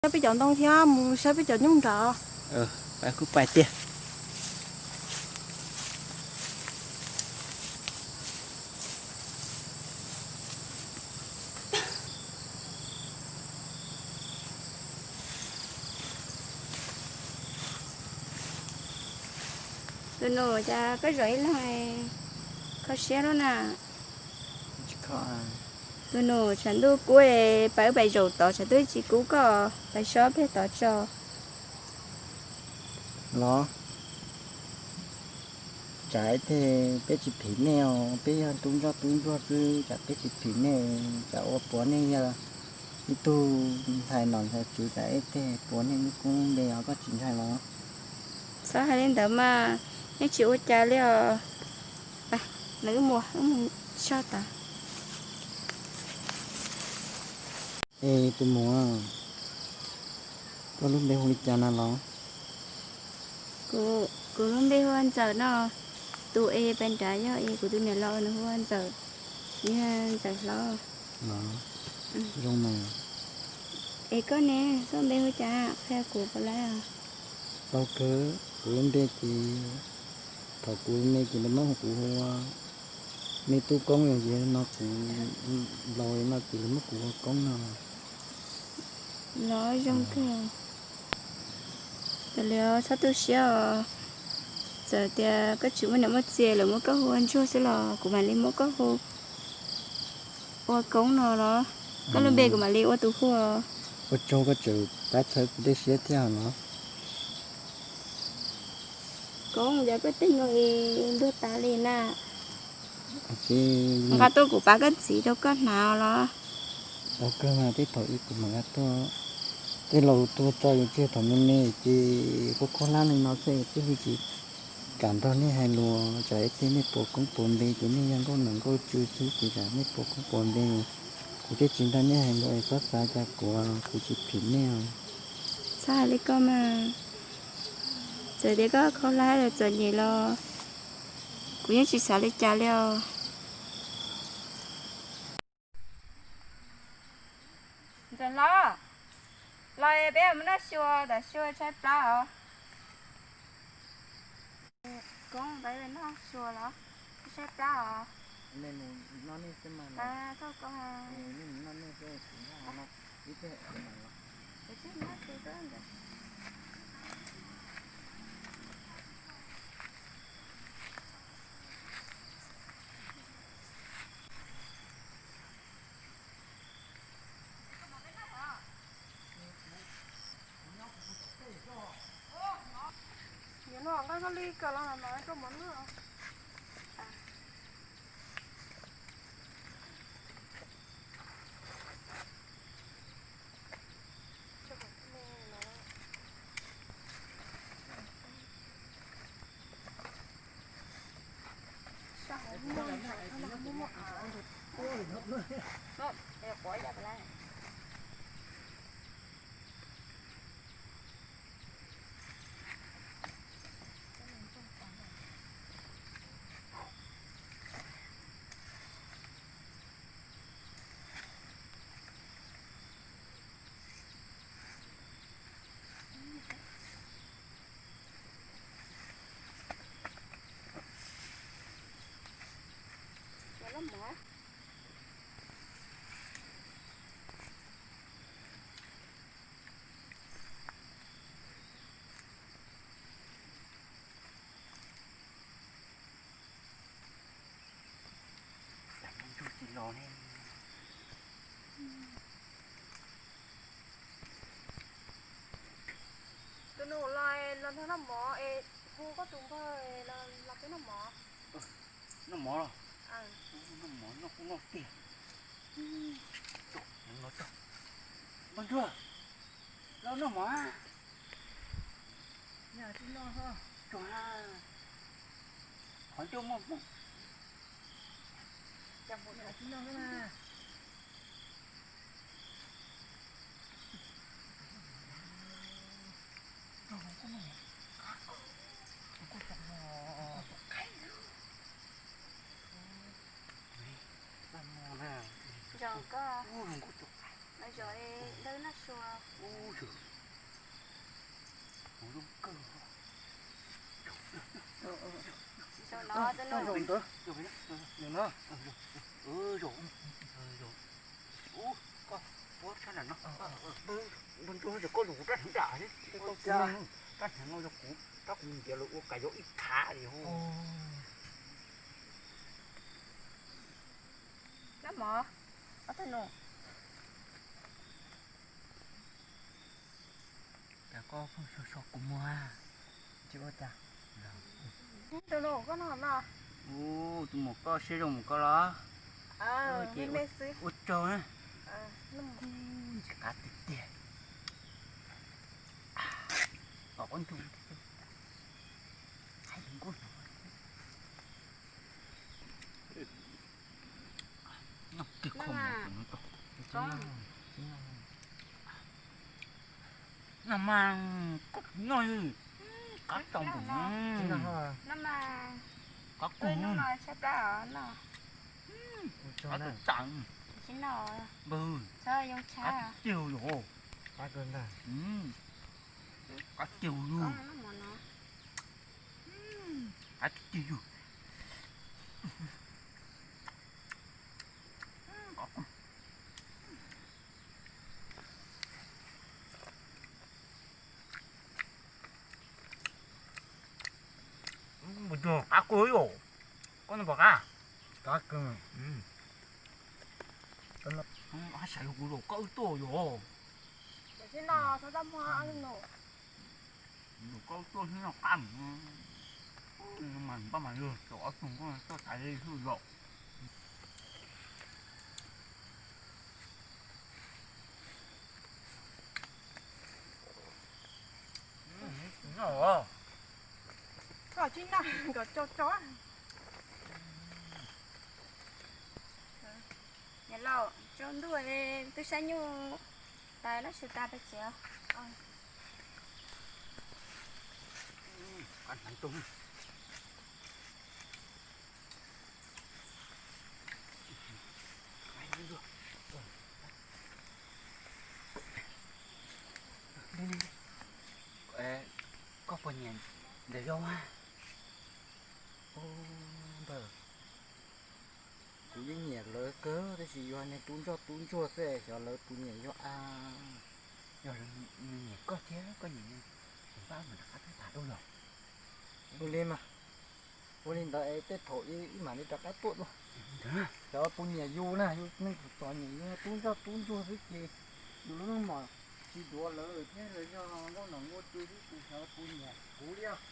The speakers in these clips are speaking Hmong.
Saib peb cov ntoo thiab mus saib peb cov nyuj nrad. Peb kuj pais tiag. Tus nus, cas koj zaum ib leeg kho siab lub na? Tus nus, tshav ntuj kub, pais wb pais zaum tod tshav ntuj tsis kub koj pais sob peg tod tso. Los, tsam ib teg peb tsis phim nej os, peb yog tub ntsoj tub ntsuag xwb, tsam peb tsis phim nej, tsam ua puav nej yog ib tug ntxhais nom ntxhais tswv, tsam ib teg puav nej lub koob lub npe os, koj tsis ntshai los? Txhob hais li ntawd mas, yeej tsis ua cas li os. Lawv wb mus, wb mus soj tas. Es tus muam, koj lub npe hu li cas na los? Kuv lub npe hu ua Ntxawm no. Tus es pem nrad yog es kuv tus niam laus, nws hu ua Ntxawm, nws yog Ntxawm Hlob. Zoo mas. Es koj ne, koj npe hu cas, qhia kuv puas laib? Tau kawg, kuv lub npe ces thaum kuv me ces lawv muab kuv hu ua me tub Koob, ces no kuv laus no ces lawv muab kuv hu ua Koob no. Los zoo kawg. Tab li txhob tu siab os. Txawm tias koj tsis muaj niam muaj txiv, lawv muab koj hu ua Ntsuag xwb los kuv mam li muab koj hu ua Koob no los. Koj lub npe kuv mam li ua tus hu. Ua tsaug koj tseem pab txhawb kuv tej siab thiab no. Koob, yog koj tej no es ntuag tas li na. Nqa tuaj kuv pab koj ntxiv rau koj hnav los. Tau kawg mas, tej thaum ub kuv mam nqa tuaj. Tej laus tuag tso yus tseg thaum me me ces khaub khaub hlab li no xwb, thiaj li tsis kam nrog nej hais lus. Tsam ib teg nej puas koob puas npe ces nej yog nkauj nom nkauj tswv xwb ces tsam nej puas koob puas npe, kuv thiaj tsis nrog nej hais lus es txhob xav cas kuv, kuv tsis phim nej os. Txhob hais li koj mas, txawm tias koj khaub hlab los txom nyem los kuv yeej tsis xav li cas li os. Ntxawm Hlob, los peb mus noj xyuas, tam xyuas tshaib plab os. Koob, peb noj xyuas los? Tshaib plab os. Yuav noj nqaij koj li kawg los mas koj mus noj. Cas muaj ntsuag tsis los ne? Tus nus, los los nrog noj mov es hu koj tus npawg los peb noj mov. Noj mov los? Noj mov noj kuj noj tiag. Npawg Ntsuag, los noj mov. Qhov ncauj muaj hmoov. Zoo koj, los zaum ntawd noj xyuas. Zaum ntawd, zaum no. Ub, koj puab sab nram no. Npawg Ntsuag, koj lus rab heev dam thiab. Rab heev no yog kuv, rab kuv ntiav lawm ua kav yau ib thav li. Nab mov, ob tug nus. Cas koj pheej so so kuv muag, tsis ua cas. Tus nus koj no los? Ub, tus muam koj siab zoo mus koj los? Ces ua tsaug na. Ntxim qab tiag tiag. Os, qub ntug. Noj kiag kho mov no mas koj tsis noj li. Qab tau npaum no. Qab kawg. Qab tau tsam. Npawg, qab tiag tiag yom. Qab tiag yom. Qab tiag tiag yom. Npawg Ntsuag, qab kawg yom. Koj no puas qab? Qab kawg. Hab xav yog kuv zaum koj wb tuaj yom. Zaum koj wb tuaj xwb noj qab mus. Mas npaj mas yog tau ob tug koj tuaj tas li hwj zaum. Koj tsis noj kom tso tso. Niam laus, tsaus ntuj twb saib nyuj tas lab su tas peb tsev. Koj puas nyiam ntawm Yauv? Npawg, kuv yeej nyiam lawv kawg tab sis yog niag tub ntsoj tub ntsuag xwb, xyov lawv puas nyiam Yauv a. Yog nws nyiam koj thiab koj nyiam nws, kuv npaj mam rov qab tuaj tham dua yom. Ua li mas, ua li ntawd es tej thaum ib mam li rov qab tuaj dua. Xyov puas nyiam yus na, yus neeg kuv txom nyem yus tub ntsoj tub ntsuag xwb ces yus lub neej mom tsis duav lawv thiab lawv yog nkauj nom nkauj tswv xwb ces xyov puas nyiam kuv li os.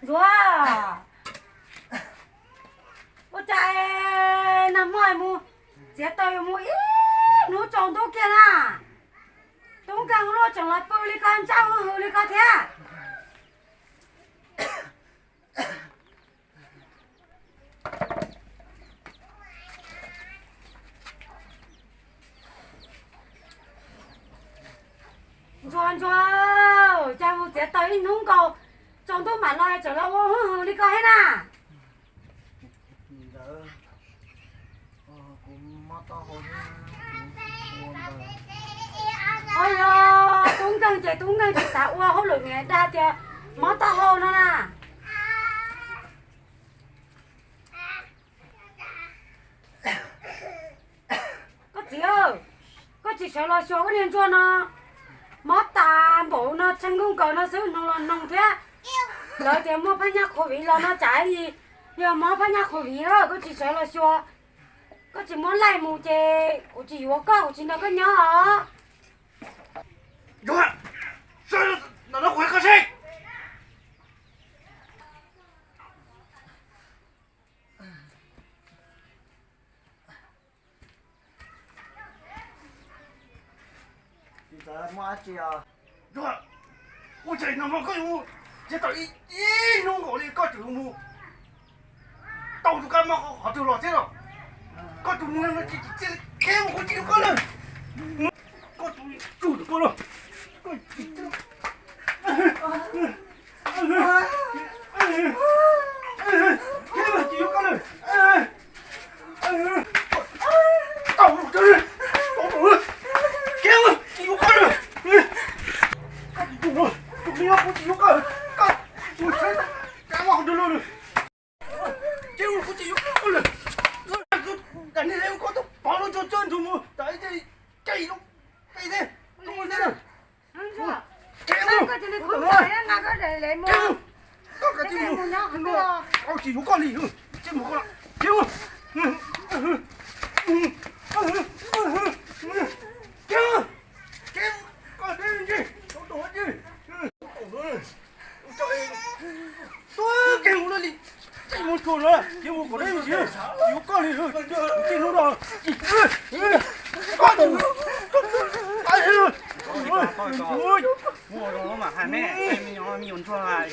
Ntsuag, ua cas nag hmo mus txiav taws yuav mus ib hnub tsaus ntuj kiag na? Tub nkeeg luaj tseem los pw li ko, ntsaj hwj hwm li ko thiab. Ntsuag, Ntsuag, Txiav taws ib hnub nkaus, tsaus ntuj mam los tseem los ua hwj hwm li koj thiab na. Os, yog tub nkeeg ces tub nkeeg tsis xav ua hauj lwm, niam dag tias mob taub hau no na. Koj txiv, koj tsis sawv los xyuas koj niag ntsuag no, mob tas npaum no, tsheej nkuj nkaus no xwb, noog los noog thiab. Lawv tias muaj phab nyaj COVID los no tsam li yog mob phab nyaj COVID na, koj tsis sawv los xyuas, koj tsis muab laij mus ces kuv tsis yuav koj, kuv tsis nrog koj nyob os. Ua cas no koj yuav mus txiav taws ib hnub nkaus li koj tseem mus tau tus kab mob qhov twg los thiab no? Koj tus mus no tsis txia li, qhia mus kuv tsis yuav koj lawm. Koj tus tsuj koj los, koj tsis tau tsis yuav koj lawm. Koj tus tsuj, koj tsis yuav koj lawm. Koj tus tsuj, tus tsuj, kuv tsis yuav koj lawm. Koj tus tsuj, kab mob qhov twg los lawm. Ces kuv tsis yuav koj lawm. Koj niag, koj tuaj pov lub tsuag tsuag ntug mus tas ib ce, ces lub peb teb, koj mus teb na. Ces koj cia li mus, koj cia li mus, koj tsis yuav koj li, ces mus koj, ces mus, ces mus, ces koj teb ntsis, tuaj kev mus li, ces mus tsuag lawm, ces mus kom deb ntsis, yuav koj li, ces hnub no, koj tus, koj tus, mus zoo mam hais me, me nyuam ntsuag hais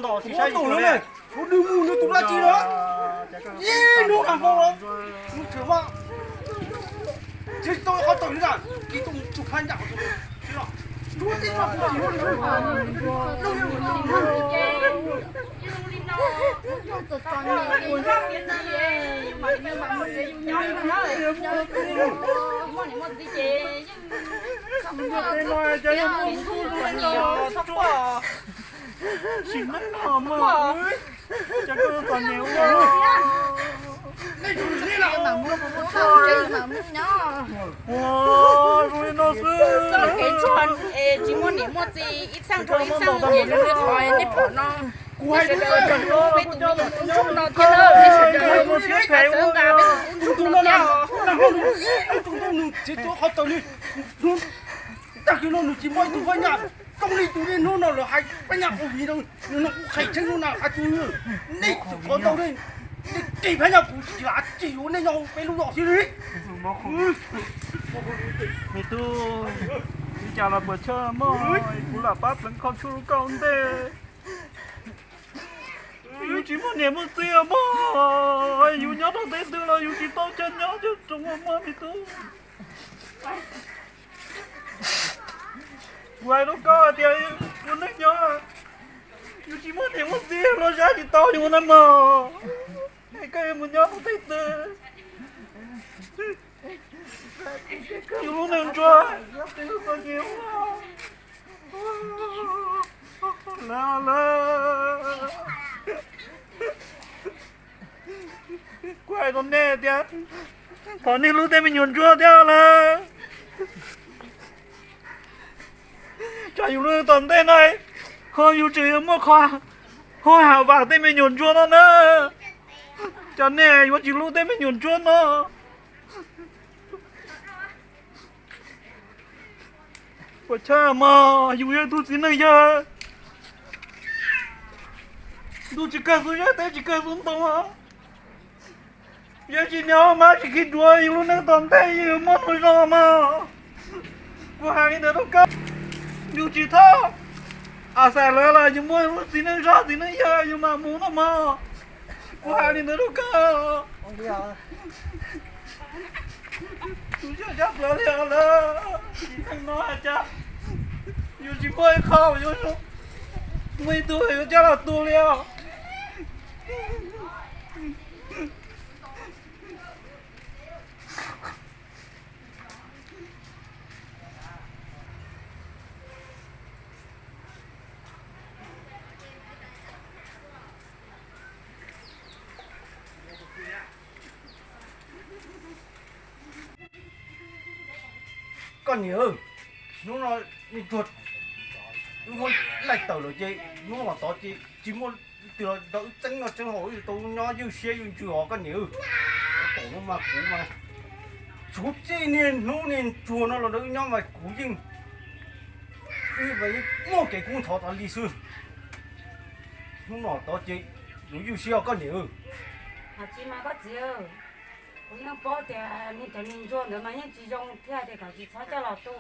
ntau tsis saib tus lawm, kuv nws mus nws tus dab tsi lawm, ib hnub nag hmo los, mus tseem mas, tsis tau qhov tau li na, kis tau tus phab ncaj, Sim neej no mas, cas koj txom nyem ua. Ua zoo li no xwb. Tsis muaj niam muaj txiv ib txheej rau ib txheej, nej pom no, sawv daws tseem hlub peb tus me nyuam ntsuag no thiab, nej sawv daws ua siab nqa peb tus ntsuag no thiab. Tag kis no nws tsis muaj ib tug phab nyaj zoo li tus niaj hnub no lawv hais phab nyaj COVID no, nws no kuv qhia tseeb no na hais tus, nej tsis qhov ntau li, nej tig phab nyaj kuv tsis lam tsis yuav nej nyob peb lub zos xwb li. Me tub, li cas los puas chawj mog, kuv lam pab pleev kho tshuaj rau koj ua ntej. Yus tsis muaj niam muaj txiv mog, yus nyob rau teb twg los yus tsis tau chaw nyob chaw tsoom mog me tub. Kuv hais rau koj tias ua neej nyob, yus tsis muaj niam muaj txiv los zam tsis tau yus na mog. Es koj yuav mus nyob rau teb twg? Yus lub neej ntsuag, lawm, lawm. Kuv hais rau nej tias, thov nej hlub tej me nyuam ntsuag thiab lawm. Tsam yus lub neej tom ntej no, ho yus tseem yuav muaj qhov ho ham vam tej me nyuam ntsuag no na. Tsam nej yuav tsis hlub tej me nyuam ntsuag no. Puas chawj mog, yus yog tug txiv neej yawg, ntuj tsis kawg xub zeb, teb tsis kawg xub ntoo. Yog tsis niam mab tsis khi duav, yus lub neej tom ntej yeej yuav muaj hnub zoo mog. Kuv hais li ntawd rau koj, yus tsis txhob a xav lawv los yus muaj lub txiv neej zog txiv neej yawg yus mam mus no mog. Kuv hais li ntawd rau koj. Kuv coj cab plaws li os lawm, tsis theej no cas yus tsis muaj ib qho yuav zoo. Muaj ib tug yuav coj los tu li os. Koj niam, hnub no nej tsuag, wb muab laij tawm lawm ces hnub los tod ces tsis muaj leej twg los nrog wb txeeb noj txeeb haus, wb tau nyob ywj siab ywj ntsws os koj niam. Tom no mas kuv mas suav txij niaj hnub niaj tsuag no los nrog wb nyob mas kuv yeej, wb mas yeej muaj kev kub ntxhov tas li xwb. Hnub no tod ces yuav ywj siab os koj niam. Tsis mas koj txiv, kuv yeej paub tias nws cov niag ntsuag ntawd mas yeej tsis zoo thiab ces kom tsis txhob coj los tu.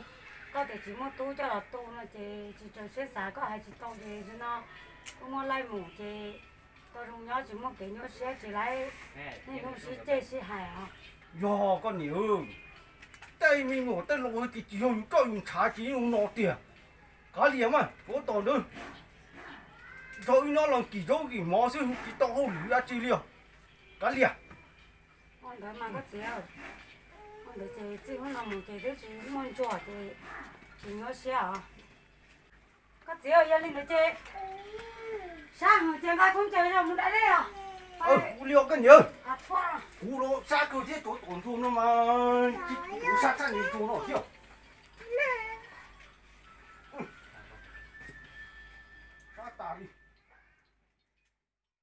Koj tias tsis muaj tub coj los tu no ces tsis txaus siab xav, koj hais tsis tau ces zaum no wb muab laij mus ces tau zoo nyob tsis muaj kev nyuaj siab tsis laib niaj hnub sib ceg sib hais os. Yog koj niam, tej me nyuam tej laus ces tsis yog yus coj yus ntshav ces yeej no tiag. Kav liam mas, kuv tos ntawd, nrog wb nyob los kis zaub kis mov xwb tsis tau hauj lwm dab tsi li os. Kav liam. Ua ntawd mas koj txiv, ua ntawd ces txij hnub no mus ces twb tsis muaj ntsuag ces tsis nyuaj siab os. Koj txiv, yog li ntawd ces sab heev ces nqa khaub ncaws los mus da dej os. Ua li os koj niam. Kuv los sab kawg thiab, cov tom ntsuag no mas tsis, kuv sab tshaj niag ntsuag no thiab. Sab tas li.